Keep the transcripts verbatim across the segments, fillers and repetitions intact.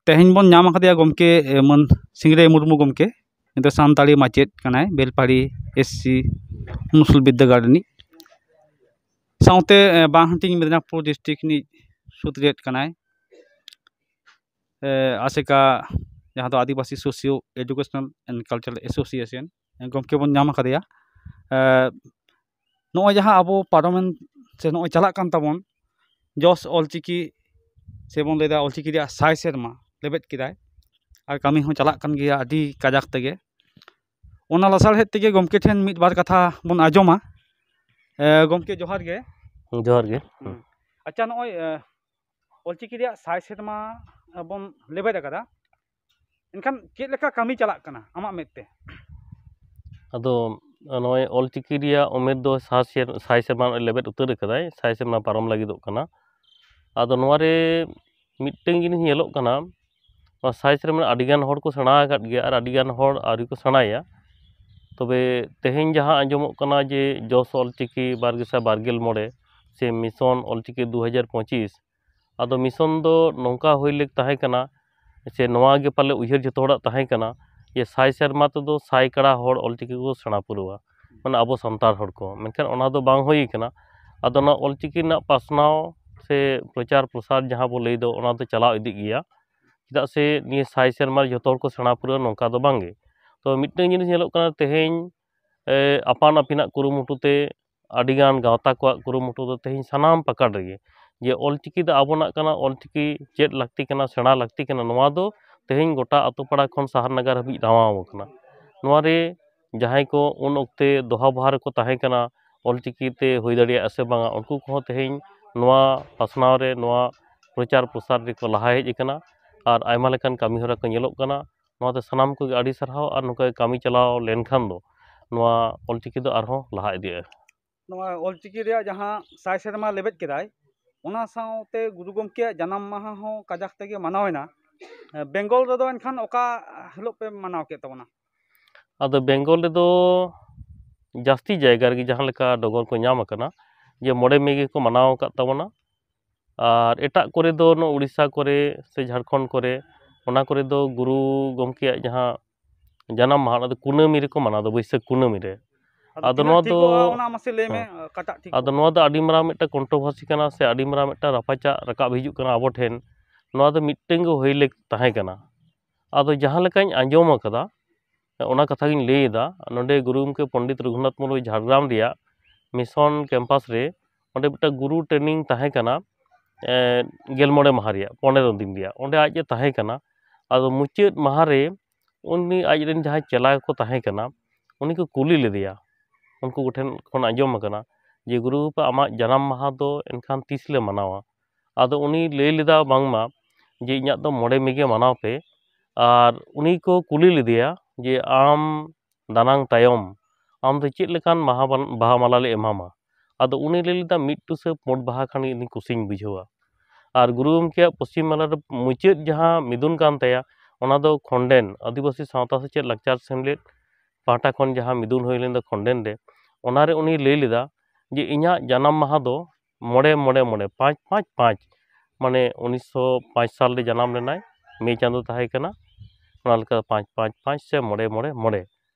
ᱛᱮᱦᱮᱧ ᱵᱚᱱ ᱧᱟᱢ ᱟᱠᱟᱫᱮᱭᱟ ᱜᱚᱢᱠᱮ, ᱮ, ᱢᱟᱹᱱ ᱥᱤᱝᱨᱟᱹᱭ ᱢᱩᱨᱢᱩ ᱜᱚᱢᱠᱮ᱾ ᱩᱱᱤ ᱫᱚ ᱥᱟᱱᱛᱟᱲᱤ ᱢᱟᱪᱮᱫ ᱠᱟᱱᱟᱭ, ᱵᱮᱞᱯᱟᱦᱟᱲᱤ ᱮᱥ ᱥᱤ ᱩᱱᱩᱥᱩᱞ ᱵᱤᱨᱫᱟᱹᱜᱟᱲ ᱨᱤᱱᱤᱡ᱾ ᱥᱟᱶᱛᱮ, ᱮ, ᱵᱟᱝᱦᱟᱴᱤᱧ ᱢᱮᱫᱽᱱᱟᱯᱩᱨ ᱰᱤᱥᱴᱨᱤᱠᱴ ᱨᱤᱱᱤᱡ ᱥᱩᱛᱨᱮᱛ ᱠᱟᱱᱟᱭ, ᱮ, ᱟᱥᱮᱠᱟ, ᱡᱟᱦᱟᱸ ᱫᱚ ᱟᱹᱫᱤᱵᱟᱹᱥᱤ socio educational and cultural association. ᱜᱚᱢᱠᱮ ᱵᱚᱱ ᱧᱟᱢ ᱟᱠᱟᱫᱮᱭᱟ᱾ ᱮ, ᱱᱚᱜᱼᱚᱭ ᱡᱟᱦᱟᱸ ᱟᱵᱚ ᱯᱟᱨᱚᱢᱮᱱ ᱥᱮ ᱱᱚᱜᱼᱚᱭ ᱪᱟᱞᱟᱜ ᱠᱟᱱ ᱛᱟᱵᱚᱱ ᱡᱚᱥ ᱚᱞᱪᱤᱠᱤ, ᱥᱮᱵᱚᱱ ᱞᱟᱹᱭᱫᱟ ᱚᱞᱪᱤᱠᱤ ᱨᱮᱭᱟᱜ ᱥᱟᱭ ᱥᱮᱨᱢᱟ ᱞᱮᱵᱮᱫ ᱠᱮᱫᱟᱭ, ᱟᱨ ᱠᱟᱹᱢᱤ ᱦᱚᱸ ᱪᱟᱞᱟᱜ ᱠᱟᱱ ᱜᱮᱭᱟ ᱟᱹᱰᱤ ᱠᱟᱡᱟᱠ ᱛᱮᱜᱮ᱾ ᱚᱱᱟ ᱞᱟᱥᱟᱲᱦᱮᱫ ᱛᱮᱜᱮ ᱜᱚᱢᱠᱮ ᱴᱷᱮᱱ ᱢᱤᱫ ᱵᱟᱨ ᱠᱟᱛᱷᱟ ᱵᱚᱱ ᱟᱸᱡᱚᱢᱟ᱾ ᱮ, ᱜᱚᱢᱠᱮ, ᱡᱚᱦᱟᱨ ᱜᱮ᱾ ᱡᱚᱦᱟᱨ ᱜᱮ᱾ ᱦᱩᱸ᱾ ᱟᱪᱪᱷᱟ, ᱱᱚᱜᱼᱚᱭ, ᱮ, ᱚᱞᱪᱤᱠᱤ ᱨᱮᱭᱟᱜ ᱥᱟᱭ ᱥᱮᱨᱢᱟ ᱵᱚᱱ ᱞᱮᱵᱮᱫ ᱟᱠᱟᱫᱟ, ᱮᱱᱠᱷᱟᱱ ᱪᱮᱫ ᱞᱮᱠᱟ ᱠᱟᱹᱢᱤ ᱪᱟᱞᱟᱜ ᱠᱟᱱᱟ ᱟᱢᱟᱜ ᱢᱮᱫ ᱛᱮ? ᱟᱫᱚ ᱱᱚᱜᱼᱚᱭ ᱚᱞᱪᱤᱠᱤ ᱨᱮᱭᱟᱜ ᱩᱢᱮᱨ ᱫᱚ ᱥᱟᱭ ᱥᱮᱨ-, ᱥᱟᱭ ᱥᱮᱨᱢᱟ ᱞᱮᱵᱮᱫ ᱩᱛᱟᱹᱨ ᱟᱠᱟᱫᱟᱭ, ᱥᱟᱭ ᱥᱮᱨᱢᱟ ᱯᱟᱨᱚᱢ ᱞᱟᱹᱜᱤᱫᱚᱜ ᱠᱟᱱᱟ᱾ ᱟᱫᱚ ᱱᱚᱣᱟ ᱨᱮ ᱢᱤᱫᱴᱟᱝ ᱡᱤᱱᱤᱥ ᱧᱮᱞᱚᱜ ᱠᱟᱱᱟ, ᱱᱚᱣᱟ ᱥᱟᱭ ᱥᱮᱨᱢᱟ ᱨᱮ ᱟᱹᱰᱤᱜᱟᱱ ᱦᱚᱲ ᱠᱚ ᱥᱮᱬᱟ ᱟᱠᱟᱫ ᱜᱮᱭᱟ ᱟᱨ ᱟᱹᱰᱤᱜᱟᱱ ᱦᱚᱲ ᱟᱹᱣᱨᱤ ᱠᱚ ᱥᱮᱬᱟᱭᱟ᱾ ᱛᱚᱵᱮ ᱛᱮᱦᱮᱧ ᱡᱟᱦᱟᱸ ᱟᱸᱡᱚᱢᱚᱜ ᱠᱟᱱᱟ ᱡᱮ ᱡᱚᱥ ᱚᱞᱪᱤᱠᱤ ᱵᱟᱨ ᱜᱮᱥᱟᱭ ᱵᱟᱨ ᱜᱮᱞ ᱢᱚᱬᱮ ᱥᱮ ᱢᱤᱥᱚᱱ ᱚᱞᱪᱤᱠᱤ ᱫᱩ ᱦᱟᱡᱟᱨ ᱯᱚᱸᱪᱤᱥ, ᱟᱫᱚ ᱢᱤᱥᱚᱱ ᱫᱚ ᱱᱚᱝᱠᱟ ᱦᱩᱭ ᱞᱮᱠ ᱛᱟᱦᱮᱸ ᱠᱟᱱᱟ, ᱥᱮ ᱱᱚᱣᱟ ᱜᱮ ᱯᱟᱞᱮ ᱩᱭᱦᱟᱹᱨ ᱡᱚᱛᱚ ᱦᱚᱲᱟᱜ ᱛᱟᱦᱮᱸ ᱠᱟᱱᱟ ᱡᱮ ᱥᱟᱭ ᱥᱮᱨᱢᱟ ᱛᱮᱫᱚ ᱥᱟᱭ ᱠᱟᱲᱟ ᱦᱚᱲ ᱚᱞᱪᱤᱠᱤ ᱠᱚ ᱥᱮᱬᱟ ᱯᱩᱨᱟᱹᱣᱟ, ᱢᱟᱱᱮ ᱟᱵᱚ ᱥᱟᱱᱛᱟᱲ ᱦᱚᱲ ᱠᱚ᱾ ᱢᱮᱱᱠᱷᱟᱱ ᱚᱱᱟ ᱫᱚ ᱵᱟᱝ ᱦᱩᱭ ᱠᱟᱱᱟ᱾ ᱟᱫᱚ ᱚᱱᱟ ᱚᱞᱪᱤᱠᱤ ᱨᱮᱱᱟᱜ ᱯᱟᱥᱱᱟᱣ ᱥᱮ ᱯᱨᱚᱪᱟᱨ ᱯᱨᱚᱥᱟᱨ ᱡᱟᱦᱟᱸ ᱵᱚ ᱞᱟᱹᱭ ᱫᱚ, ᱚᱱᱟ ᱫᱚ ᱪᱟᱞᱟᱣ ᱤᱫᱤᱜ ᱜᱮᱭᱟ᱾ ᱪᱮᱫᱟᱜ ᱥᱮ ᱱᱤᱭᱟᱹ ᱥᱟᱭ ᱥᱮᱨᱢᱟ ᱨᱮ ᱡᱚᱛᱚ ᱦᱚᱲ ᱠᱚ ᱥᱮᱬᱟ ᱯᱩᱨᱟᱹᱣ, ᱱᱚᱝᱠᱟ ᱫᱚ ᱵᱟᱝ ᱜᱮ᱾ ᱛᱚ ᱢᱤᱫᱴᱟᱝ ᱡᱤᱱᱤᱥ ᱧᱮᱞᱚᱜ ᱠᱟᱱᱟ, ᱛᱮᱦᱮᱧ, ᱮ, ᱟᱯᱟᱱ ᱟᱹᱯᱤᱱᱟᱜ ᱠᱩᱨᱩᱢᱩᱴᱩ ᱛᱮ, ᱟᱹᱰᱤᱜᱟᱱ ᱜᱟᱶᱛᱟ ᱠᱚᱣᱟᱜ ᱠᱩᱨᱩᱢᱩᱴᱩ ᱫᱚ ᱛᱮᱦᱮᱧ ᱥᱟᱱᱟᱢ ᱯᱟᱠᱟᱲ ᱨᱮᱜᱮ, ᱡᱮ ᱚᱞᱪᱤᱠᱤ ᱫᱚ ᱟᱵᱚᱱᱟᱜ ᱠᱟᱱᱟ, ᱚᱞᱪᱤᱠᱤ ᱪᱮᱫ ᱞᱟᱹᱠᱛᱤ ᱠᱟᱱᱟ, ᱥᱮᱬᱟ ᱞᱟᱹᱠᱛᱤ ᱠᱟᱱᱟ, ᱱᱚᱣᱟ ᱫᱚ ᱛᱮᱦᱮᱧ ᱜᱚᱴᱟ ᱟᱛᱳ ᱯᱟᱲᱟ ᱠᱷᱚᱱ ᱥᱟᱦᱟᱨ ᱱᱟᱜᱟᱨ ᱦᱟᱹᱵᱤᱡ ᱨᱟᱣᱟᱣ ᱟᱠᱟᱱᱟ᱾ ᱱᱚᱣᱟ ᱨᱮ ᱡᱟᱦᱟᱸᱭ ᱠᱚ ᱩᱱ ᱚᱠᱛᱮ ᱫᱚᱦᱟ ᱵᱚᱦᱟ ᱨᱮᱠᱚ ᱛᱟᱦᱮᱸ ᱠᱟᱱᱟ, ᱚᱞᱪᱤᱠᱤ ᱛᱮ ᱦᱩᱭ ᱫᱟᱲᱮᱭᱟᱜᱼᱟ ᱥᱮ ᱵᱟᱝᱟ, ᱩᱱᱠᱩ ᱠᱚᱦᱚᱸ ᱛᱮᱦᱮᱧ ᱱᱚᱣᱟ ᱯᱟᱥᱱᱟᱣ ᱨᱮ, ᱱᱚᱣᱟ ᱯᱨᱚᱪᱟᱨ ᱯᱨᱚᱥᱟᱨ ᱨᱮᱠᱚ ᱞᱟᱦᱟ ᱦᱮᱡ ᱟᱠᱟᱱᱟ᱾ ᱟᱨ ᱟᱭᱢᱟ ᱞᱮᱠᱟᱱ ᱠᱟᱹᱢᱤ ᱦᱚᱨᱟ ᱠᱚ ᱧᱮᱞᱚᱜ ᱠᱟᱱᱟ᱾ ᱱᱚᱣᱟ ᱛᱮ ᱥᱟᱱᱟᱢ ᱠᱚᱜᱮ ᱟᱹᱰᱤ ᱥᱟᱨᱦᱟᱣ, ᱟᱨ ᱱᱚᱝᱠᱟ ᱜᱮ ᱠᱟᱹᱢᱤ ᱪᱟᱞᱟᱣ ᱞᱮᱱᱠᱷᱟᱱ ᱫᱚ ᱱᱚᱣᱟ ᱚᱞᱪᱤᱠᱤ ᱫᱚ ᱟᱨᱦᱚᱸ ᱞᱟᱦᱟ ᱤᱫᱤᱜᱼᱟ᱾ ᱱᱚᱣᱟ ᱚᱞᱪᱤᱠᱤ ᱨᱮᱭᱟᱜ ᱡᱟᱦᱟᱸ ᱥᱟᱭ ᱥᱮᱨᱢᱟ ᱞᱮᱵᱮᱫ ᱠᱮᱫᱟᱭ, ᱚᱱᱟ ᱥᱟᱶᱛᱮ ᱜᱩᱨᱩ ᱜᱚᱢᱠᱮᱭᱟᱜ ᱡᱟᱱᱟᱢ ᱢᱟᱦᱟ ᱦᱚᱸ ᱠᱟᱡᱟᱠ ᱛᱮᱜᱮ ᱢᱟᱱᱟᱣᱮᱱᱟ᱾ ᱵᱮᱝᱜᱚᱞ ᱨᱮᱫᱚ ᱮᱱᱠᱷᱟᱱ ᱚᱠᱟ ᱦᱤᱞᱳᱜ ᱯᱮ ᱢᱟᱱᱟᱣ ᱠᱮᱫ ᱛᱟᱵᱚᱱᱟ? ᱟᱫᱚ ᱵᱮᱝᱜᱚᱞ ᱨᱮᱫᱚ ᱡᱟᱹᱥᱛᱤ ᱡᱟᱭᱜᱟ ᱨᱮᱜᱮ ᱡᱟᱦᱟᱸ ᱞᱮᱠᱟ ᱰᱚᱜᱚᱨ ᱠᱚ ᱧᱟᱢ ᱟᱠᱟᱱᱟ, ᱡᱮ ᱢᱚᱬᱮ ᱢᱮ ᱜᱮᱠᱚ ᱢᱟᱱᱟᱣ ᱟᱠᱟᱫ ᱛᱟᱵᱚᱱᱟ᱾ ᱟᱨ ᱮᱴᱟᱜ ᱠᱚᱨᱮ ᱫᱚ ᱱᱚᱣᱟ ᱩᱲᱤᱥᱥᱟ ᱠᱚᱨᱮ ᱥᱮ ᱡᱷᱟᱲᱠᱷᱚᱸᱰ ᱠᱚᱨᱮ ᱚᱱᱟ ᱠᱚᱨᱮ ᱫᱚ ᱜᱩᱨᱩ ᱜᱚᱢᱠᱮᱭᱟᱜ ᱡᱟᱦᱟᱸ ᱡᱟᱱᱟᱢ ᱢᱟᱦᱟ, ᱚᱱᱟ ᱫᱚ ᱠᱩᱱᱟᱹᱢᱤ ᱨᱮᱠᱚ ᱢᱟᱱᱟᱣ ᱫᱚ, ᱵᱟᱹᱭᱥᱟᱹᱠᱷ ᱠᱩᱱᱟᱹᱢᱤ ᱨᱮ᱾ ᱟᱫᱚ ᱛᱤᱱᱟᱹᱜ ᱱᱚᱣᱟ ᱫᱚ, ᱴᱷᱤᱠᱚᱜᱼᱟ, ᱚᱱᱟ ᱢᱟᱥᱮ ᱞᱟᱹᱭ ᱢᱮ, ᱦᱮᱸ᱾ ᱚᱠᱟᱴᱟᱜ ᱴᱷᱤᱠᱚᱜᱼᱟ? ᱟᱫᱚ ᱱᱚᱣᱟ ᱫᱚ ᱟᱹᱰᱤ ᱢᱟᱨᱟᱝ ᱢᱤᱫᱴᱟᱝ controversy ᱠᱟᱱᱟ, ᱥᱮ ᱟᱹᱰᱤ ᱢᱟᱨᱟᱝ ᱢᱤᱫᱴᱟᱝ ᱨᱟᱯᱟᱪᱟᱜ ᱨᱟᱠᱟᱵ ᱦᱤᱡᱩᱜ ᱠᱟᱱᱟ ᱟᱵᱚ ᱴᱷᱮᱱ᱾ ᱱᱚᱣᱟ ᱫᱚ ᱢᱤᱫᱴᱟᱝ ᱜᱮ ᱦᱩᱭ ᱞᱮᱠ ᱛᱟᱦᱮᱸ ᱠᱟᱱᱟ᱾ ᱟᱫᱚ ᱡᱟᱦᱟᱸ ᱞᱮᱠᱟᱧ ᱟᱸᱡᱚᱢ ᱟᱠᱟᱫᱟ, ᱚᱱᱟ ᱠᱟᱛᱷᱟ ᱜᱤᱧ ᱞᱟᱹᱭ ᱮᱫᱟ᱾ ᱱᱚᱰᱮ ᱜᱩᱨᱩ ᱜᱚᱢᱠᱮ ᱯᱚᱱᱰᱤᱛ ᱨᱚᱜᱷᱩᱱᱟᱛᱷ ᱢᱩᱨᱢᱩ ᱡᱷᱟᱲᱜᱨᱟᱢ ᱨᱮᱭᱟᱜ mission campus ᱨᱮ ᱚᱸᱰᱮ ᱢᱤᱫᱴᱟᱝ ᱜᱩᱨᱩ training ᱛᱟᱦᱮᱸ ᱠᱟᱱᱟ, ᱮᱸ, ᱜᱮᱞ ᱢᱚᱬᱮ ᱢᱟᱦᱟ ᱨᱮᱭᱟᱜ, ᱯᱚᱱᱮᱨᱚ ᱫᱤᱱ ᱨᱮᱭᱟᱜ᱾ ᱚᱸᱰᱮ ᱟᱡ ᱮ ᱛᱟᱦᱮᱸ ᱠᱟᱱᱟ᱾ ᱟᱫᱚ ᱢᱩᱪᱟᱹᱫ ᱢᱟᱦᱟ ᱨᱮ ᱩᱱᱤ ᱟᱡ ᱨᱮᱱ ᱡᱟᱦᱟᱸᱭ ᱪᱮᱞᱟ ᱠᱚ ᱛᱟᱦᱮᱸ ᱠᱟᱱᱟ, ᱩᱱᱤ ᱠᱚ ᱠᱩᱞᱤ ᱞᱮᱫᱮᱭᱟ᱾ ᱩᱱᱠᱩ ᱠᱚᱴᱷᱮᱱ ᱠᱷᱚᱱ ᱟᱸᱡᱚᱢ ᱟᱠᱟᱱᱟ ᱡᱮ, "ᱜᱩᱨᱩ ᱵᱟᱵᱟ, ᱟᱢᱟᱜ ᱡᱟᱱᱟᱢ ᱢᱟᱦᱟ ᱫᱚ ᱮᱱᱠᱷᱟᱱ ᱛᱤᱥ ᱞᱮ ᱢᱟᱱᱟᱣᱟ?" ᱟᱫᱚ ᱩᱱᱤ ᱞᱟᱹᱭ ᱞᱮᱫᱟ ᱵᱟᱝᱢᱟ ᱡᱮ, "ᱤᱧᱟᱹᱜ ᱫᱚ ᱢᱚᱬᱮ ᱢᱮ ᱜᱮ ᱢᱟᱱᱟᱣ ᱯᱮ᱾" ᱟᱨ ᱩᱱᱤ ᱠᱚ ᱠᱩᱞᱤ ᱞᱮᱫᱮᱭᱟ ᱡᱮ, "ᱟᱢ ᱫᱟᱱᱟᱝ ᱛᱟᱭᱚᱢ ᱟᱢ ᱫᱚ ᱪᱮᱫ ᱞᱮᱠᱟᱱ ᱢᱟᱦᱟ ᱵᱟᱱ-, ᱵᱟᱦᱟ ᱢᱟᱞᱟ ᱞᱮ ᱮᱢᱟᱢᱟ?" ᱟᱫᱚ ᱩᱱᱤ ᱞᱟᱹᱭ ᱞᱮᱫᱟ, "ᱢᱤᱫ ᱴᱩᱥᱟᱹ ᱯᱩᱸᱰ ᱵᱟᱦᱟ ᱠᱷᱟᱱ ᱜᱮ ᱤᱧ ᱠᱩᱥᱤᱧ ᱵᱩᱡᱷᱟᱹᱣᱟ᱾" ᱟᱨ ᱜᱩᱨᱩ ᱜᱚᱢᱠᱮᱭᱟᱜ ᱯᱚᱥᱪᱤᱢ ᱵᱟᱝᱞᱟ ᱨᱮ ᱢᱩᱪᱟᱹᱫ ᱡᱟᱦᱟᱸ ᱢᱤᱫᱩᱱ ᱠᱟᱱ ᱛᱟᱭᱟ, ᱚᱱᱟ ᱫᱚ ᱠᱷᱚᱸᱰᱮᱱ, ᱟᱹᱫᱤᱵᱟᱹᱥᱤ ᱥᱟᱶᱛᱟ ᱥᱮᱪᱮᱫ ᱞᱟᱠᱪᱟᱨ ᱥᱮᱢᱞᱮᱫ ᱯᱟᱦᱴᱟ ᱠᱷᱚᱱ ᱡᱟᱦᱟᱸ ᱢᱤᱫᱩᱱ ᱦᱩᱭ ᱞᱮᱱ ᱫᱚ ᱠᱷᱚᱸᱰᱮᱱ ᱨᱮ, ᱚᱱᱟᱨᱮ ᱩᱱᱤ ᱞᱟᱹᱭ ᱞᱮᱫᱟ ᱡᱮ, "ᱤᱧᱟᱹᱜ ᱡᱟᱱᱟᱢ ᱢᱟᱦᱟ ᱫᱚ ᱢᱚᱬᱮ ᱢᱚᱬᱮ ᱢᱚᱬᱮ, ᱯᱟᱸᱪ ᱯᱟᱸᱪ ᱯᱟᱸᱪ", ᱢᱟᱱᱮ ᱩᱱᱤᱥᱥᱚ ᱯᱟᱸᱪ ᱥᱟᱞ ᱨᱮ ᱡᱟᱱᱟᱢ ᱞᱮᱱᱟᱭ, ᱢᱮ ᱪᱟᱸᱫᱳ ᱛᱟᱦᱮᱸ ᱠᱟᱱᱟ, ᱚᱱᱟ ᱞᱮᱠᱟ ᱯᱟᱸᱪ ᱯᱟᱸᱪ ᱯᱟᱸᱪ ᱥᱮ ᱢᱚᱬᱮ ᱢᱚᱬᱮ ᱢᱚᱬᱮ᱾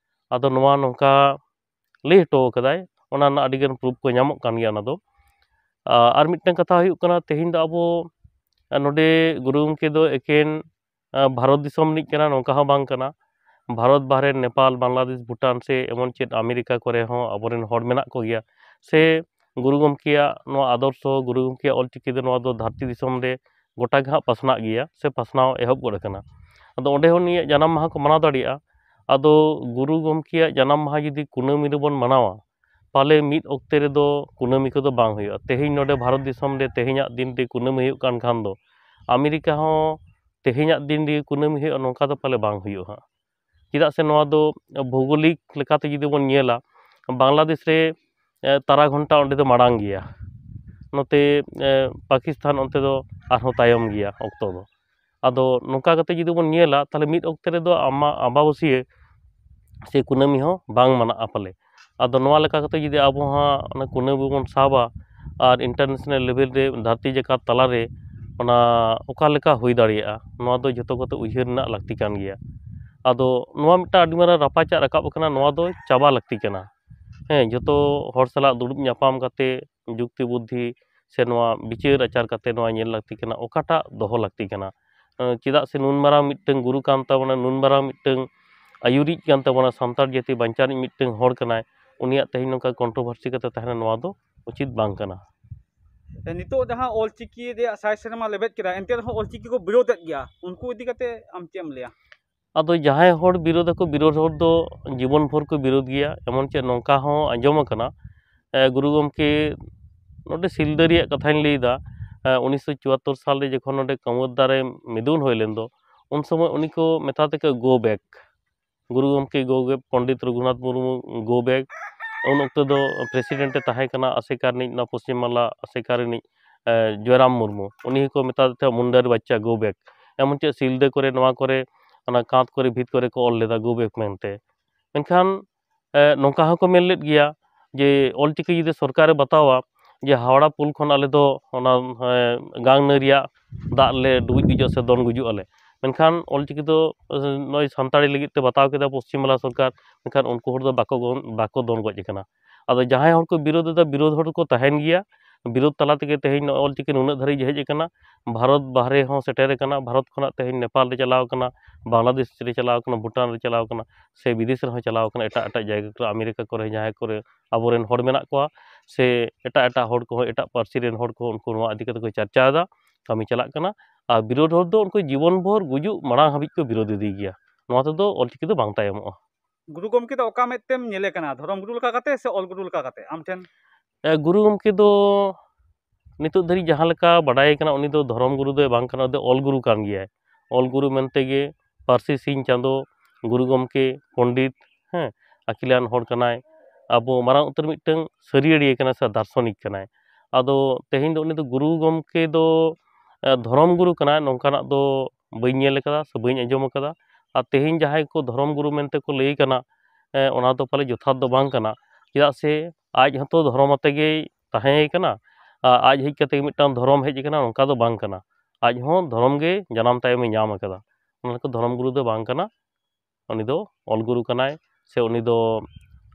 ᱟᱫᱚ ᱱᱚᱣᱟ ᱱᱚᱝᱠᱟ ᱞᱟᱹᱭ ᱦᱚᱴᱚ ᱠᱟᱫᱟᱭ, ᱚᱱᱟ ᱨᱮᱱᱟᱜ ᱟᱹᱰᱤᱜᱟᱱ proof ᱠᱚ ᱧᱟᱢᱚᱜ ᱠᱟᱱ ᱜᱮᱭᱟ ᱚᱱᱟ ᱫᱚ᱾ ᱟᱨ ᱢᱤᱫᱴᱟᱝ ᱠᱟᱛᱷᱟ ᱦᱩᱭᱩᱜ ᱠᱟᱱᱟ, ᱛᱮᱦᱮᱧ ᱫᱚ ᱟᱵᱚ ᱱᱚᱰᱮ ᱜᱩᱨᱩ ᱜᱚᱢᱠᱮ ᱫᱚ ᱮᱠᱮᱱ ᱟᱸ, ᱵᱷᱟᱨᱚᱛ ᱫᱤᱥᱚᱢ ᱨᱤᱱᱤᱡ ᱠᱟᱱᱟ, ᱱᱚᱝᱠᱟ ᱦᱚᱸ ᱵᱟᱝ ᱠᱟᱱᱟ᱾ ᱵᱷᱟᱨᱚᱛ ᱵᱟᱦᱨᱮ, ᱱᱮᱯᱟᱞ, ᱵᱟᱝᱞᱟᱫᱮᱥ, ᱵᱷᱩᱴᱟᱱ ᱥᱮ ᱮᱢᱚᱱ ᱪᱮᱫ ᱟᱢᱮᱨᱤᱠᱟ ᱠᱚᱨᱮ ᱦᱚᱸ ᱟᱵᱚᱨᱮᱱ ᱦᱚᱲ ᱢᱮᱱᱟᱜ ᱠᱚᱜᱮᱭᱟ᱾ ᱥᱮ ᱜᱩᱨᱩ ᱜᱚᱢᱠᱮᱭᱟᱜ ᱱᱚᱣᱟ ᱟᱫᱚᱨᱥᱚ, ᱜᱩᱨᱩ ᱜᱚᱢᱠᱮᱭᱟᱜ ᱚᱞᱪᱤᱠᱤ ᱫᱚ ᱱᱚᱣᱟ ᱫᱚ ᱫᱷᱟᱹᱨᱛᱤ ᱫᱤᱥᱚᱢ ᱨᱮ ᱜᱚᱴᱟ ᱜᱮ ᱦᱟᱸᱜ ᱯᱟᱥᱱᱟᱜ ᱜᱮᱭᱟ ᱥᱮ ᱯᱟᱥᱱᱟᱣ ᱮᱦᱚᱵ ᱜᱚᱫ ᱟᱠᱟᱱᱟ᱾ ᱟᱫᱚ ᱚᱸᱰᱮ ᱦᱚᱸ ᱩᱱᱤᱭᱟᱜ ᱡᱟᱱᱟᱢ ᱢᱟᱦᱟ ᱠᱚ ᱢᱟᱱᱟᱣ ᱫᱟᱲᱮᱭᱟᱜᱼᱟ᱾ ᱟᱫᱚ ᱜᱩᱨᱩ ᱜᱚᱢᱠᱮᱭᱟᱜ ᱡᱟᱱᱟᱢ ᱢᱟᱦᱟ ᱡᱩᱫᱤ ᱠᱩᱱᱟᱹᱢᱤ ᱨᱮᱵᱚᱱ ᱢᱟᱱᱟᱣᱟ, ᱯᱟᱞᱮ ᱢᱤᱫ ᱚᱠᱛᱮ ᱨᱮᱫᱚ ᱠᱩᱱᱟᱹᱢᱤ ᱠᱚᱫᱚ ᱵᱟᱝ ᱦᱩᱭᱩᱜᱼᱟ᱾ ᱛᱮᱦᱮᱧ ᱱᱚᱰᱮ ᱵᱷᱟᱨᱚᱛ ᱫᱤᱥᱚᱢ ᱨᱮ ᱛᱮᱦᱮᱧᱟᱜ ᱫᱤᱱ ᱨᱮ ᱠᱩᱱᱟᱹᱢᱤ ᱦᱩᱭᱩᱜ ᱠᱟᱱ ᱠᱷᱟᱱ ᱫᱚ, ᱟᱢᱮᱨᱤᱠᱟ ᱦᱚᱸ ᱛᱮᱦᱮᱧᱟᱜ ᱫᱤᱱ ᱨᱮᱜᱮ ᱠᱩᱱᱟᱹᱢᱤ ᱦᱩᱭᱩᱜᱼᱟ, ᱱᱚᱝᱠᱟ ᱫᱚ ᱯᱟᱞᱮ ᱵᱟᱝ ᱦᱩᱭᱩᱜᱼᱟ ᱦᱟᱸᱜ᱾ ᱪᱮᱫᱟᱜ ᱥᱮ ᱱᱚᱣᱟ ᱫᱚ ᱵᱷᱳᱜᱳᱞᱤᱠ ᱞᱮᱠᱟᱛᱮ ᱡᱩᱫᱤ ᱵᱚᱱ ᱧᱮᱞᱟ, ᱵᱟᱝᱞᱟᱫᱮᱥ ᱨᱮ, ᱮ, ᱛᱟᱨᱟ ᱜᱷᱚᱱᱴᱟ ᱚᱸᱰᱮ ᱫᱚ ᱢᱟᱲᱟᱝ ᱜᱮᱭᱟ, ᱱᱚᱛᱮ, ᱮ, ᱯᱟᱠᱤᱥᱛᱟᱱ ᱚᱱᱛᱮ ᱫᱚ ᱟᱨᱦᱚᱸ ᱛᱟᱭᱚᱢ ᱜᱮᱭᱟ ᱚᱠᱛᱚ ᱫᱚ᱾ ᱟᱫᱚ ᱱᱚᱝᱠᱟ ᱠᱟᱛᱮ ᱡᱩᱫᱤ ᱵᱚᱱ ᱧᱮᱞᱟ, ᱛᱟᱦᱞᱮ ᱢᱤᱫ ᱚᱠᱛᱮ ᱨᱮᱫᱚ ᱟᱢᱟᱜ ᱟᱢᱵᱟᱵᱟᱹᱥᱭᱟᱹ ᱥᱮ ᱠᱩᱱᱟᱹᱢᱤ ᱦᱚᱸ ᱵᱟᱝ ᱢᱟᱱᱟᱜᱼᱟ ᱯᱟᱞᱮ᱾ ᱟᱫᱚ ᱱᱚᱣᱟ ᱞᱮᱠᱟ ᱠᱟᱛᱮ ᱡᱩᱫᱤ ᱟᱵᱚ ᱦᱚᱸ ᱚᱱᱟ ᱠᱩᱱᱟᱹᱢᱤ ᱵᱚᱱ ᱥᱟᱵᱟ ᱟᱨ international level ᱨᱮ, ᱫᱷᱟᱹᱨᱛᱤ ᱡᱟᱠᱟᱛ ᱛᱟᱞᱟᱨᱮ ᱚᱱᱟ ᱚᱠᱟ ᱞᱮᱠᱟ ᱦᱩᱭ ᱫᱟᱲᱮᱭᱟᱜᱼᱟ, ᱱᱚᱣᱟ ᱫᱚ ᱡᱷᱚᱛᱚ ᱠᱚᱛᱮ ᱩᱭᱦᱟᱹᱨ ᱨᱮᱱᱟᱜ ᱞᱟᱹᱠᱛᱤ ᱠᱟᱱ ᱜᱮᱭᱟ᱾ ᱟᱫᱚ ᱱᱚᱣᱟ ᱢᱤᱫᱴᱟᱝ ᱟᱹᱰᱤ ᱢᱟᱨᱟᱝ ᱨᱟᱯᱟᱪᱟᱜ ᱨᱟᱠᱟᱵ ᱟᱠᱟᱱᱟ, ᱱᱚᱣᱟ ᱫᱚ ᱪᱟᱵᱟ ᱞᱟᱹᱠᱛᱤ ᱠᱟᱱᱟ᱾ ᱦᱮᱸ, ᱡᱷᱚᱛᱚ ᱦᱚᱲ ᱥᱟᱞᱟᱜ ᱫᱩᱲᱩᱵ ᱧᱟᱯᱟᱢ ᱠᱟᱛᱮ ᱡᱩᱠᱛᱤ ᱵᱩᱫᱽᱫᱷᱤ ᱥᱮ ᱱᱚᱣᱟ ᱵᱤᱪᱟᱹᱨ ᱟᱪᱟᱨ ᱠᱟᱛᱮ ᱱᱚᱣᱟ ᱧᱮᱞ ᱞᱟᱹᱠᱛᱤ ᱠᱟᱱᱟ, ᱚᱠᱟᱴᱟᱜ ᱫᱚᱦᱚ ᱞᱟᱹᱠᱛᱤ ᱠᱟᱱᱟ᱾ ᱮᱸ, ᱪᱮᱫᱟᱜ ᱥᱮ ᱱᱩᱱ ᱢᱟᱨᱟᱝ ᱢᱤᱫᱴᱟᱝ ᱜᱩᱨᱩ ᱠᱟᱱ ᱛᱟᱵᱚᱱᱟ, ᱱᱩᱱ ᱢᱟᱨᱟᱝ ᱢᱤᱫᱴᱟᱝ ᱟᱹᱭᱩᱨᱤᱡ ᱠᱟᱱ ᱛᱟᱵᱚᱱᱟ, ᱥᱟᱱᱛᱟᱲ ᱡᱟᱹᱛᱤ ᱵᱟᱧᱪᱟᱣ ᱨᱤᱱᱤᱡ ᱢᱤᱫᱴᱟᱝ ᱦᱚᱲ ᱠᱟᱱᱟᱭ, ᱩᱱᱤᱭᱟᱜ ᱛᱮᱦᱮᱧ ᱱᱚᱝᱠᱟ ᱠᱚᱱᱴᱨᱳᱵᱷᱟᱨᱥᱤ ᱠᱟᱛᱮ ᱛᱟᱦᱮᱱᱟ, ᱱᱚᱣᱟ ᱫᱚ ᱩᱪᱤᱛ ᱵᱟᱝ ᱠᱟᱱᱟ᱾ ᱱᱤᱛᱚᱜ ᱡᱟᱦᱟᱸ ᱚᱞᱪᱤᱠᱤ ᱨᱮᱭᱟᱜ ᱥᱟᱭ ᱥᱮᱨᱢᱟ ᱞᱮᱵᱮᱫ ᱠᱮᱫᱟ, ᱮᱱᱛᱮ ᱨᱮᱦᱚᱸ ᱚᱞᱪᱤᱠᱤ ᱠᱚ ᱵᱤᱨᱳᱫᱮᱫ ᱜᱮᱭᱟ, ᱩᱱᱠᱩ ᱤᱫᱤ ᱠᱟᱛᱮ ᱟᱢ ᱪᱮᱫ ᱮᱢ ᱞᱟᱹᱭᱟ? ᱟᱫᱚ ᱡᱟᱦᱟᱸᱭ ᱦᱚᱲ ᱵᱤᱨᱳᱫ ᱟᱠᱚ, ᱵᱤᱨᱳᱫ ᱦᱚᱲ ᱫᱚ ᱡᱤᱵᱚᱱ ᱵᱷᱳᱨ ᱠᱚ ᱵᱤᱨᱳᱫ ᱜᱮᱭᱟ᱾ ᱮᱢᱚᱱ ᱪᱮᱫ ᱱᱚᱝᱠᱟ ᱦᱚᱸ ᱟᱸᱡᱚᱢ ᱟᱠᱟᱱᱟ, ᱮ, ᱜᱩᱨᱩ ᱜᱚᱢᱠᱮ ᱱᱚᱰᱮ ᱥᱤᱞᱫᱟᱹ ᱨᱮᱭᱟᱜ ᱠᱟᱛᱷᱟᱧ ᱞᱟᱹᱭᱫᱟ, ᱮ, ᱩᱱᱤᱥᱥᱚ ᱪᱩᱣᱟᱛᱛᱳᱨ ᱥᱟᱞ ᱨᱮ ᱡᱚᱠᱷᱚᱱ ᱱᱚᱰᱮ ᱠᱟᱹᱢᱣᱟᱹᱫ ᱫᱟᱨᱮ ᱢᱤᱫᱩᱱ ᱦᱩᱭ ᱞᱮᱱ ᱫᱚ, ᱩᱱ ᱥᱚᱢᱚᱭ ᱩᱱᱤ ᱠᱚ ᱢᱮᱛᱟ ᱛᱮᱠᱚ "Go back", ᱜᱩᱨᱩ ᱜᱚᱢᱠᱮ "Go back", Pandit Raghunath Murmu "Go back", ᱩᱱ ᱚᱠᱛᱚ ᱫᱚ ᱯᱨᱮᱥᱤᱰᱮᱱᱴ ᱮ ᱛᱟᱦᱮᱸ ᱠᱟᱱᱟ ᱟᱥᱮᱠᱟ ᱨᱤᱱᱤᱡ, ᱱᱚᱣᱟ ᱯᱚᱥᱪᱤᱢ ᱵᱟᱝᱞᱟ ᱟᱥᱮᱠᱟ ᱨᱤᱱᱤᱡ, ᱮ, ᱡᱚᱭᱨᱟᱢ ᱢᱩᱨᱢᱩ, ᱩᱱᱤ ᱦᱚᱸᱠᱚ ᱢᱮᱛᱟ ᱫᱮ ᱛᱟᱦᱮᱸᱫ "ᱢᱩᱱᱰᱟᱨᱤ ᱵᱟᱪᱪᱟ, go back", ᱮᱢᱚᱱ ᱪᱮᱫ ᱥᱤᱞᱫᱟᱹ ᱠᱚᱨᱮ, ᱱᱚᱣᱟ ᱠᱚᱨᱮ, ᱚᱱᱟ ᱠᱟᱸᱛ ᱠᱚᱨᱮ, ᱵᱷᱤᱛ ᱠᱚᱨᱮ ᱠᱚ ᱚᱞ ᱞᱮᱫᱟ "Go back" ᱢᱮᱱᱛᱮ᱾ ᱢᱮᱱᱠᱷᱟᱱ ᱮ, ᱱᱚᱝᱠᱟ ᱦᱚᱸᱠᱚ ᱢᱮᱱ ᱞᱮᱫ ᱜᱮᱭᱟ ᱡᱮ ᱚᱞᱪᱤᱠᱤ ᱡᱩᱫᱤ ᱥᱚᱨᱠᱟᱨᱮ ᱵᱟᱛᱟᱣᱟ, ᱡᱮ ᱦᱟᱣᱲᱟ ᱯᱩᱞ ᱠᱷᱚᱱ ᱟᱞᱮ ᱫᱚ ᱚᱱᱟ, ᱮ, ᱜᱟᱝ ᱱᱟᱹᱭ ᱨᱮᱭᱟᱜ ᱫᱟᱜ ᱞᱮ ᱰᱩᱵᱩᱡ ᱜᱩᱡᱩᱜᱼᱟ ᱥᱮ ᱫᱚᱱ ᱜᱩᱡᱩᱜ ᱟᱞᱮ, ᱢᱮᱱᱠᱷᱟᱱ ᱚᱞᱪᱤᱠᱤ ᱫᱚ, ᱮ, ᱱᱚᱜᱼᱚᱭ ᱥᱟᱱᱛᱟᱲᱤ ᱞᱟᱹᱜᱤᱫ ᱛᱮ ᱵᱟᱛᱟᱣ ᱠᱮᱫᱟ ᱯᱚᱥᱪᱤᱢ ᱵᱟᱝᱞᱟ ᱥᱚᱨᱠᱟᱨ, ᱢᱮᱱᱠᱷᱟᱱ ᱩᱱᱠᱩ ᱦᱚᱲ ᱫᱚ ᱵᱟᱠᱚ ᱜᱚᱱ-, ᱵᱟᱠᱚ ᱫᱚᱱ ᱜᱚᱡ ᱟᱠᱟᱱᱟ᱾ ᱟᱫᱚ ᱡᱟᱦᱟᱸᱭ ᱦᱚᱲ ᱠᱚ ᱵᱤᱨᱳᱫ ᱮᱫᱟ, ᱵᱤᱨᱳᱫ ᱦᱚᱲ ᱠᱚ ᱛᱟᱦᱮᱱ ᱜᱮᱭᱟ᱾ ᱵᱤᱨᱳᱫ ᱛᱟᱞᱟ ᱛᱮᱜᱮ ᱛᱮᱦᱮᱧ ᱱᱚᱜᱼᱚᱭ ᱚᱞᱪᱤᱠᱤ ᱱᱩᱱᱟᱹᱜ ᱫᱷᱟᱹᱨᱤᱡ ᱦᱮᱡ ᱟᱠᱟᱱᱟ᱾ ᱵᱷᱟᱨᱚᱛ ᱵᱟᱦᱨᱮ ᱦᱚᱸ ᱥᱮᱴᱮᱨ ᱟᱠᱟᱱᱟ᱾ ᱵᱷᱟᱨᱚᱛ ᱠᱷᱚᱱᱟᱜ ᱛᱮᱦᱮᱧ ᱱᱮᱯᱟᱞ ᱨᱮ ᱪᱟᱞᱟᱣ ᱟᱠᱟᱱᱟ, ᱵᱟᱝᱞᱟᱫᱮᱥ ᱨᱮ ᱪᱟᱞᱟᱣ ᱟᱠᱟᱱᱟ, ᱵᱷᱩᱴᱟᱱ ᱨᱮ ᱪᱟᱞᱟᱣ ᱟᱠᱟᱱᱟ, ᱥᱮ ᱵᱤᱫᱮᱥ ᱨᱮᱦᱚᱸ ᱪᱟᱞᱟᱣ ᱟᱠᱟᱱᱟ, ᱮᱴᱟᱜ ᱮᱴᱟᱜ ᱡᱟᱭᱜᱟ ᱠᱚᱨᱮ, ᱟᱢᱮᱨᱤᱠᱟ ᱠᱚᱨᱮ, ᱡᱟᱦᱟᱸᱭ ᱠᱚᱨᱮ ᱟᱵᱚᱨᱮᱱ ᱦᱚᱲ ᱢᱮᱱᱟᱜ ᱠᱚᱣᱟ, ᱥᱮ ᱮᱴᱟᱜ ᱮᱴᱟᱜ ᱦᱚᱲ ᱠᱚᱦᱚᱸ, ᱮᱴᱟᱜ ᱯᱟᱹᱨᱥᱤ ᱨᱮᱱ ᱦᱚᱲ ᱠᱚᱦᱚᱸ, ᱩᱱᱠᱩ ᱱᱚᱣᱟ ᱤᱫᱤ ᱠᱟᱛᱮ ᱠᱚ ᱪᱟᱨᱪᱟᱭᱮᱫᱟ, ᱠᱟᱹᱢᱤ ᱪᱟᱞᱟᱜ ᱠᱟᱱᱟ᱾ ᱟᱨ ᱵᱤᱨᱳᱫ ᱦᱚᱲ ᱫᱚ ᱩᱱᱠᱩ ᱡᱤᱵᱚᱱ ᱵᱷᱳᱨ ᱜᱩᱡᱩᱜ ᱢᱟᱲᱟᱝ ᱦᱟᱹᱵᱤᱡ ᱠᱚ ᱵᱤᱨᱳᱫ ᱤᱫᱤ ᱜᱮᱭᱟ᱾ ᱱᱚᱣᱟ ᱛᱮᱫᱚ ᱚᱞᱪᱤᱠᱤ ᱫᱚ ᱵᱟᱝ ᱛᱟᱭᱚᱢᱚᱜᱼᱟ᱾ ᱜᱩᱨᱩ ᱜᱚᱢᱠᱮ ᱫᱚ ᱚᱠᱟ ᱢᱮᱫ ᱛᱮᱢ ᱧᱮᱞᱮ ᱠᱟᱱᱟ, ᱫᱷᱚᱨᱚᱢ ᱜᱩᱨᱩ ᱞᱮᱠᱟ ᱠᱟᱛᱮ ᱥᱮ ᱚᱞ ᱜᱩᱨᱩ ᱞᱮᱠᱟ ᱠᱟᱛᱮ ᱟᱢ ᱴᱷᱮᱱ? ᱮ, ᱜᱩᱨᱩ ᱜᱚᱢᱠᱮ ᱫᱚ ᱱᱤᱛᱚᱜ ᱫᱷᱟᱹᱨᱤᱡ ᱡᱟᱦᱟᱸ ᱞᱮᱠᱟ ᱵᱟᱰᱟᱭ ᱠᱟᱱᱟ, ᱩᱱᱤ ᱫᱚ ᱫᱷᱚᱨᱚᱢ ᱜᱩᱨᱩ ᱫᱚᱭ ᱵᱟᱝ ᱠᱟᱱᱟ, ᱩᱱᱤ ᱫᱚ ᱚᱞ ᱜᱩᱨᱩ ᱠᱟᱱ ᱜᱮᱭᱟᱭ᱾ ᱚᱞ ᱜᱩᱨᱩ ᱢᱮᱱᱛᱮ ᱜᱮ ᱯᱟᱹᱨᱥᱤ ᱥᱤᱧ ᱪᱟᱸᱫᱳ, ᱜᱩᱨᱩ ᱜᱚᱢᱠᱮ, ᱯᱚᱱᱰᱤᱛ, ᱦᱮᱸ, ᱟᱹᱠᱤᱞᱟᱱ ᱦᱚᱲ ᱠᱟᱱᱟᱭ᱾ ᱟᱵᱚ ᱢᱟᱨᱟᱝ ᱩᱛᱟᱹᱨ ᱢᱤᱫᱴᱟᱝ ᱥᱟᱹᱨᱤᱭᱟᱹᱲᱤᱭᱟᱹ ᱠᱟᱱᱟᱭ ᱥᱮ ᱫᱟᱨᱥᱚᱱᱤᱠ ᱠᱟᱱᱟᱭ᱾ ᱟᱫᱚ ᱛᱮᱦᱮᱧ ᱫᱚ ᱩᱱᱤ ᱫᱚ ᱜᱩᱨᱩ ᱜᱚᱢᱠᱮ ᱫᱚ, ᱮ, ᱫᱷᱚᱨᱚᱢ ᱜᱩᱨᱩ ᱠᱟᱱᱟᱭ, ᱱᱚᱝᱠᱟᱱᱟᱜ ᱫᱚ ᱵᱟᱹᱧ ᱧᱮᱞ ᱟᱠᱟᱫᱟ ᱥᱮ ᱵᱟᱹᱧ ᱟᱸᱡᱚᱢ ᱟᱠᱟᱫᱟ᱾ ᱟᱨ ᱛᱮᱦᱮᱧ ᱡᱟᱦᱟᱸᱭ ᱠᱚ ᱫᱷᱚᱨᱚᱢ ᱜᱩᱨᱩ ᱢᱮᱱᱛᱮ ᱠᱚ ᱞᱟᱹᱭ ᱠᱟᱱᱟ, ᱮ, ᱚᱱᱟ ᱫᱚ ᱯᱟᱞᱮ ᱡᱚᱛᱷᱟᱛ ᱫᱚ ᱵᱟᱝ ᱠᱟᱱᱟ᱾ ᱪᱮᱫᱟᱜ ᱥᱮ ᱟᱡ ᱦᱚᱸᱛᱚ ᱫᱷᱚᱨᱚᱢ ᱟᱛᱮ ᱜᱮᱭ ᱛᱟᱦᱮᱸ ᱠᱟᱱᱟ, ᱟ-, ᱟᱡ ᱦᱮᱡ ᱠᱟᱛᱮ ᱢᱤᱫᱴᱟᱝ ᱫᱷᱚᱨᱚᱢ ᱦᱮᱡ ᱟᱠᱟᱱᱟ, ᱚᱱᱠᱟ ᱫᱚ ᱵᱟᱝ ᱠᱟᱱᱟ᱾ ᱟᱡ ᱦᱚᱸ ᱫᱷᱚᱨᱚᱢ ᱜᱮ ᱡᱟᱱᱟᱢ ᱛᱟᱭᱚᱢᱮ ᱧᱟᱢ ᱟᱠᱟᱫᱟ᱾ ᱚᱱᱟ ᱞᱮᱠᱟ ᱫᱷᱚᱨᱚᱢ ᱜᱩᱨᱩ ᱫᱚ ᱵᱟᱝ ᱠᱟᱱᱟ᱾ ᱩᱱᱤ ᱫᱚ ᱚᱞ ᱜᱩᱨᱩ ᱠᱟᱱᱟᱭ, ᱥᱮ ᱩᱱᱤ ᱫᱚ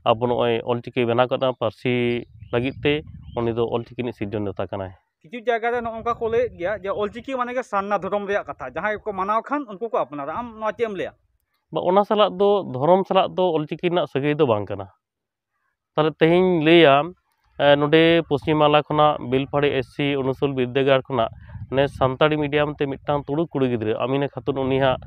ᱟᱵᱚ ᱱᱚᱜᱼᱚᱭ ᱚᱞᱪᱤᱠᱤ ᱵᱮᱱᱟᱣ ᱠᱟᱱᱟ ᱯᱟᱹᱨᱥᱤ ᱞᱟᱹᱜᱤᱫ ᱛᱮ, ᱩᱱᱤ ᱫᱚ ᱚᱞᱪᱤᱠᱤ ᱨᱤᱱᱤᱡ ᱥᱤᱨᱡᱚᱱ ᱫᱟᱛᱟ ᱠᱟᱱᱟᱭ᱾ ᱠᱤᱪᱷᱩ ᱡᱟᱭᱜᱟ ᱨᱮ ᱱᱚᱜᱼᱚ ᱱᱚᱝᱠᱟ ᱠᱚ ᱞᱟᱹᱭᱮᱫ ᱜᱮᱭᱟ ᱡᱮ ᱚᱞᱪᱤᱠᱤ ᱢᱟᱱᱮ ᱜᱮ ᱥᱟᱨᱱᱟ ᱫᱷᱚᱨᱚᱢ ᱨᱮᱭᱟᱜ ᱠᱟᱛᱷᱟ, ᱡᱟᱦᱟᱸᱭ ᱠᱚ ᱢᱟᱱᱟᱣ ᱠᱷᱟᱱ ᱩᱱᱠᱩ ᱠᱚ ᱟᱯᱱᱟᱨᱟ᱾ ᱟᱢ ᱱᱚᱣᱟ ᱪᱮᱫ ᱮᱢ ᱞᱟᱹᱭᱟ? ᱵᱟ, ᱚᱱᱟ ᱥᱟᱞᱟᱜ ᱫᱚ, ᱫᱷᱚᱨᱚᱢ ᱥᱟᱞᱟᱜ ᱫᱚ ᱚᱞᱪᱤᱠᱤ ᱨᱮᱱᱟᱜ ᱥᱟᱹᱜᱟᱹᱭ ᱫᱚ ᱵᱟᱝ ᱠᱟᱱᱟ᱾ ᱛᱟᱦᱞᱮ ᱛᱮᱦᱮᱧ ᱞᱟᱹᱭᱟ, ᱮ, ᱱᱚᱰᱮ ᱯᱚᱥᱪᱤᱢ ᱵᱟᱝᱞᱟ ᱠᱷᱚᱱᱟᱜ ᱵᱮᱞᱯᱟᱦᱟᱲᱤ ᱮᱥ ᱥᱤ ᱩᱱᱩᱥᱩᱞ ᱵᱤᱨᱫᱟᱹᱜᱟᱲ ᱠᱷᱚᱱᱟᱜ ᱱᱮᱥ ᱥᱟᱱᱛᱟᱲᱤ medium ᱛᱮ ᱢᱤᱫᱴᱟᱝ ᱛᱩᱲᱩᱠ ᱠᱩᱲᱤ ᱜᱤᱫᱽᱨᱟᱹ ᱟᱢᱤᱱᱟ ᱠᱷᱟᱛᱩᱱ, ᱩᱱᱤᱭᱟᱜ,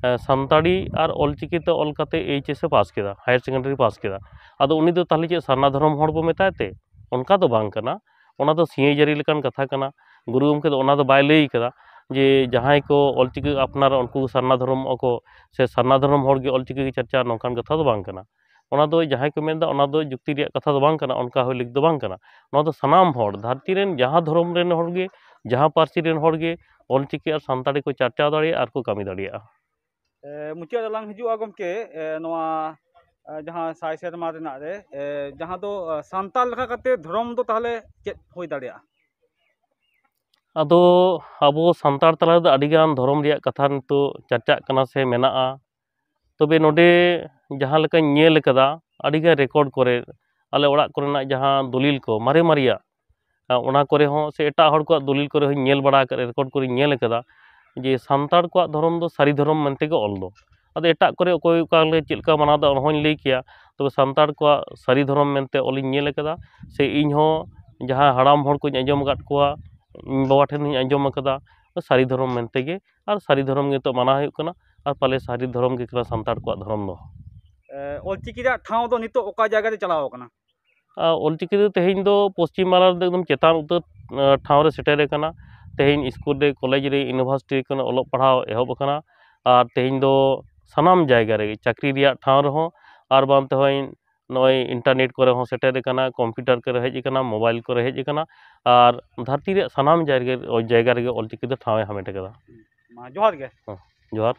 ᱮ, ᱥᱟᱱᱛᱟᱲᱤ ᱟᱨ ᱚᱞᱪᱤᱠᱤ ᱛᱮ ᱚᱞ ᱠᱟᱛᱮ ᱮᱭᱤᱪ ᱮᱥ ᱮ ᱯᱟᱥ ᱠᱮᱫᱟ, higher secondary ᱯᱟᱥ ᱠᱮᱫᱟ᱾ ᱟᱫᱚ ᱩᱱᱤ ᱫᱚ ᱛᱟᱦᱞᱮ ᱪᱮᱫ ᱥᱟᱨᱱᱟ ᱫᱷᱚᱨᱚᱢ ᱦᱚᱲ ᱵᱚ ᱢᱮᱛᱟᱭ ᱛᱮ? ᱚᱱᱠᱟ ᱫᱚ ᱵᱟᱝ ᱠᱟᱱᱟ, ᱚᱱᱟ ᱫᱚ ᱥᱤᱭᱟᱹ ᱡᱟᱹᱨᱤ ᱞᱮᱠᱟᱱ ᱠᱟᱛᱷᱟ ᱠᱟᱱᱟ᱾ ᱜᱩᱨᱩ ᱜᱚᱢᱠᱮ ᱫᱚ ᱚᱱᱟ ᱫᱚ ᱵᱟᱭ ᱞᱟᱹᱭ ᱠᱟᱫᱟ ᱡᱮ ᱡᱟᱦᱟᱸᱭ ᱠᱚ ᱚᱞᱪᱤᱠᱤ ᱟᱯᱱᱟᱨᱟ ᱩᱱᱠᱩ ᱥᱟᱨᱱᱟ ᱫᱷᱚᱨᱚᱢᱚᱜᱼᱟ ᱠᱚ, ᱥᱮ ᱥᱟᱨᱱᱟ ᱫᱷᱚᱨᱚᱢ ᱦᱚᱲ ᱜᱮ ᱚᱞᱪᱤᱠᱤ ᱜᱮ ᱪᱟᱨᱪᱟᱜᱼᱟ, ᱱᱚᱝᱠᱟᱱ ᱠᱟᱛᱷᱟ ᱫᱚ ᱵᱟᱝ ᱠᱟᱱᱟ᱾ ᱚᱱᱟ ᱫᱚ ᱡᱟᱦᱟᱸᱭ ᱠᱚ ᱢᱮᱱᱫᱟ, ᱚᱱᱟ ᱫᱚ ᱡᱩᱠᱛᱤ ᱨᱮᱭᱟᱜ ᱠᱟᱛᱷᱟ ᱫᱚ ᱵᱟᱝ ᱠᱟᱱᱟ, ᱚᱱᱠᱟ ᱦᱚᱸ ᱞᱟᱹᱜᱤᱫ ᱫᱚ ᱵᱟᱝ ᱠᱟᱱᱟ᱾ ᱱᱚᱣᱟ ᱫᱚ ᱥᱟᱱᱟᱢ ᱦᱚᱲ, ᱫᱷᱟᱹᱨᱛᱤ ᱨᱮᱱ ᱡᱟᱦᱟᱸ ᱫᱷᱚᱨᱚᱢ ᱨᱮᱱ ᱦᱚᱲ ᱜᱮ, ᱡᱟᱦᱟᱸ ᱯᱟᱹᱨᱥᱤ ᱨᱮᱱ ᱦᱚᱲ ᱜᱮ ᱚᱞᱪᱤᱠᱤ ᱟᱨ ᱥᱟᱱᱛᱟᱲᱤ ᱠᱚ ᱪᱟᱨᱪᱟᱣ ᱫᱟᱲᱮᱭᱟᱜᱼᱟ ᱟᱨ ᱠᱚ ᱠᱟᱹᱢᱤ ᱫᱟᱲᱮᱭᱟᱜᱼᱟ᱾ ᱮ, ᱢᱩᱪᱟᱹᱫ ᱨᱮᱞᱟᱝ ᱦᱤᱡᱩᱜᱼᱟ ᱜᱚᱢᱠᱮ, ᱮ, ᱱᱚᱣᱟ, ᱮ, ᱡᱟᱦᱟᱸ ᱥᱟᱭ ᱥᱮᱨᱢᱟ ᱨᱮᱱᱟᱜ ᱨᱮ, ᱮ, ᱡᱟᱦᱟᱸ ᱫᱚ, ᱮ, ᱥᱟᱱᱛᱟᱲ ᱞᱮᱠᱟ ᱠᱟᱛᱮ ᱫᱷᱚᱨᱚᱢ ᱫᱚ ᱛᱟᱦᱚᱞᱮ ᱪᱮᱫ ᱦᱩᱭ ᱫᱟᱲᱮᱭᱟᱜᱼᱟ? ᱟᱫᱚ ᱟᱵᱚ ᱥᱟᱱᱛᱟᱲ ᱛᱟᱞᱟ ᱨᱮᱫᱚ ᱟᱹᱰᱤᱜᱟᱱ ᱫᱷᱚᱨᱚᱢ ᱨᱮᱭᱟᱜ ᱠᱟᱛᱷᱟ ᱱᱤᱛᱚᱜ ᱪᱟᱨᱪᱟᱜ ᱠᱟᱱᱟ ᱥᱮ ᱢᱮᱱᱟᱜᱼᱟ᱾ ᱛᱚᱵᱮ ᱱᱚᱰᱮ ᱡᱟᱦᱟᱸ ᱞᱮᱠᱟᱧ ᱧᱮᱞ ᱟᱠᱟᱫᱟ, ᱟᱹᱰᱤᱜᱟᱱ record ᱠᱚᱨᱮ, ᱟᱞᱮ ᱚᱲᱟᱜ ᱠᱚᱨᱮᱱᱟᱜ ᱡᱟᱦᱟᱸ ᱫᱚᱞᱤᱞ ᱠᱚ ᱢᱟᱨᱮ ᱢᱟᱨᱮᱭᱟᱜ, ᱟ, ᱚᱱᱟ ᱠᱚᱨᱮ ᱦᱚᱸ ᱥᱮ ᱮᱴᱟᱜ ᱦᱚᱲ ᱠᱚᱣᱟᱜ ᱫᱚᱞᱤᱞ ᱠᱚᱨᱮ ᱦᱚᱸᱧ ᱧᱮᱞ ᱵᱟᱲᱟ ᱟᱠᱟᱫ, record ᱠᱚᱨᱮᱧ ᱧᱮᱞ ᱟᱠᱟᱫᱟ ᱡᱮ ᱥᱟᱱᱛᱟᱲ ᱠᱚᱣᱟᱜ ᱫᱷᱚᱨᱚᱢ ᱫᱚ ᱥᱟᱹᱨᱤ ᱫᱷᱚᱨᱚᱢ ᱢᱮᱱᱛᱮ ᱜᱮ ᱚᱞ ᱫᱚ᱾ ᱟᱫᱚ ᱮᱴᱟᱜ ᱠᱚᱨᱮ ᱚᱠᱚᱭ ᱚᱠᱟ ᱞᱮ ᱪᱮᱫ ᱞᱮᱠᱟ ᱢᱟᱱᱟᱣ ᱮᱫᱟ, ᱚᱱᱟ ᱦᱚᱸᱧ ᱞᱟᱹᱭ ᱠᱮᱭᱟ᱾ ᱛᱚᱵᱮ ᱥᱟᱱᱛᱟᱲ ᱠᱚᱣᱟᱜ ᱥᱟᱹᱨᱤ ᱫᱷᱚᱨᱚᱢ ᱢᱮᱱᱛᱮ ᱚᱞᱤᱧ ᱧᱮᱞ ᱟᱠᱟᱫᱟ, ᱥᱮ ᱤᱧ ᱦᱚᱸ ᱡᱟᱦᱟᱸ ᱦᱟᱲᱟᱢ ᱦᱚᱲ ᱠᱚᱧ ᱟᱸᱡᱚᱢ ᱟᱠᱟᱫ ᱠᱚᱣᱟ, ᱤᱧ ᱵᱟᱵᱟ ᱴᱷᱮᱱ ᱦᱚᱸᱧ ᱟᱸᱡᱚᱢ ᱟᱠᱟᱫᱟ, ᱥᱟᱹᱨᱤ ᱫᱷᱚᱨᱚᱢ ᱢᱮᱱᱛᱮ ᱜᱮ, ᱟᱨ ᱥᱟᱹᱨᱤ ᱫᱷᱚᱨᱚᱢ ᱜᱮ ᱱᱤᱛᱚᱜ ᱢᱟᱱᱟᱣ ᱦᱩᱭᱩᱜ ᱠᱟᱱᱟ, ᱟᱨ ᱯᱟᱞᱮ ᱥᱟᱹᱨᱤ ᱫᱷᱚᱨᱚᱢ ᱜᱮ ᱠᱟᱱᱟ ᱥᱟᱱᱛᱟᱲ ᱠᱚᱣᱟᱜ ᱫᱷᱚᱨᱚᱢ ᱫᱚ᱾ ᱮ, ᱚᱞᱪᱤᱠᱤ ᱨᱮᱭᱟᱜ ᱴᱷᱟᱶ ᱫᱚ ᱱᱤᱛᱚᱜ ᱚᱠᱟ ᱡᱟᱭᱜᱟ ᱨᱮ ᱪᱟᱞᱟᱣ ᱟᱠᱟᱱᱟ? ᱟ, ᱚᱞᱪᱤᱠᱤ ᱫᱚ ᱛᱮᱦᱮᱧ ᱫᱚ ᱯᱚᱥᱪᱤᱢ ᱵᱟᱝᱞᱟ ᱨᱮᱫᱚ ᱮᱠᱫᱚᱢ ᱪᱮᱛᱟᱱ ᱩᱛᱟᱹᱨ, ᱟ, ᱴᱷᱟᱶ ᱨᱮ ᱥᱮᱴᱮᱨ ᱟᱠᱟᱱᱟ᱾ ᱛᱮᱦᱮᱧ ᱥᱠᱩᱞ ᱨᱮ, ᱠᱚᱞᱮᱡᱽ ᱨᱮ, university ᱠᱷᱚᱱ ᱚᱞᱚᱜ ᱯᱟᱲᱦᱟᱣ ᱮᱦᱚᱵ ᱟᱠᱟᱱᱟ᱾ ᱟᱨ ᱛᱮᱦᱮᱧ ᱫᱚ ᱥᱟᱱᱟᱢ ᱡᱟᱭᱜᱟ ᱨᱮᱜᱮ, ᱪᱟᱹᱠᱨᱤ ᱨᱮᱭᱟᱜ ᱴᱷᱟᱶ ᱨᱮᱦᱚᱸ, ᱟᱨ ᱵᱟᱝ ᱛᱮᱦᱚᱸ ᱱᱚᱜᱼᱚᱭ internet ᱠᱚᱨᱮ ᱦᱚᱸ ᱥᱮᱴᱮᱨ ᱟᱠᱟᱱᱟ, computer ᱠᱚᱨᱮ ᱦᱮᱡ ᱟᱠᱟᱱᱟ, mobile ᱠᱚᱨᱮ ᱦᱮᱡ ᱟᱠᱟᱱᱟ, ᱟᱨ ᱫᱷᱟᱹᱨᱛᱤ ᱨᱮᱭᱟᱜ ᱥᱟᱱᱟᱢ ᱡᱟᱭᱜᱟ, ᱡᱟᱭᱜᱟ ᱨᱮᱜᱮ ᱚᱞᱪᱤᱠᱤ ᱫᱚ ᱴᱷᱟᱶ ᱮ ᱦᱟᱢᱮᱴ ᱟᱠᱟᱫᱟ᱾ ᱢᱟ ᱡᱚᱦᱟᱨ ᱜᱮ᱾ ᱦᱮᱸ, ᱡᱚᱦᱟᱨ᱾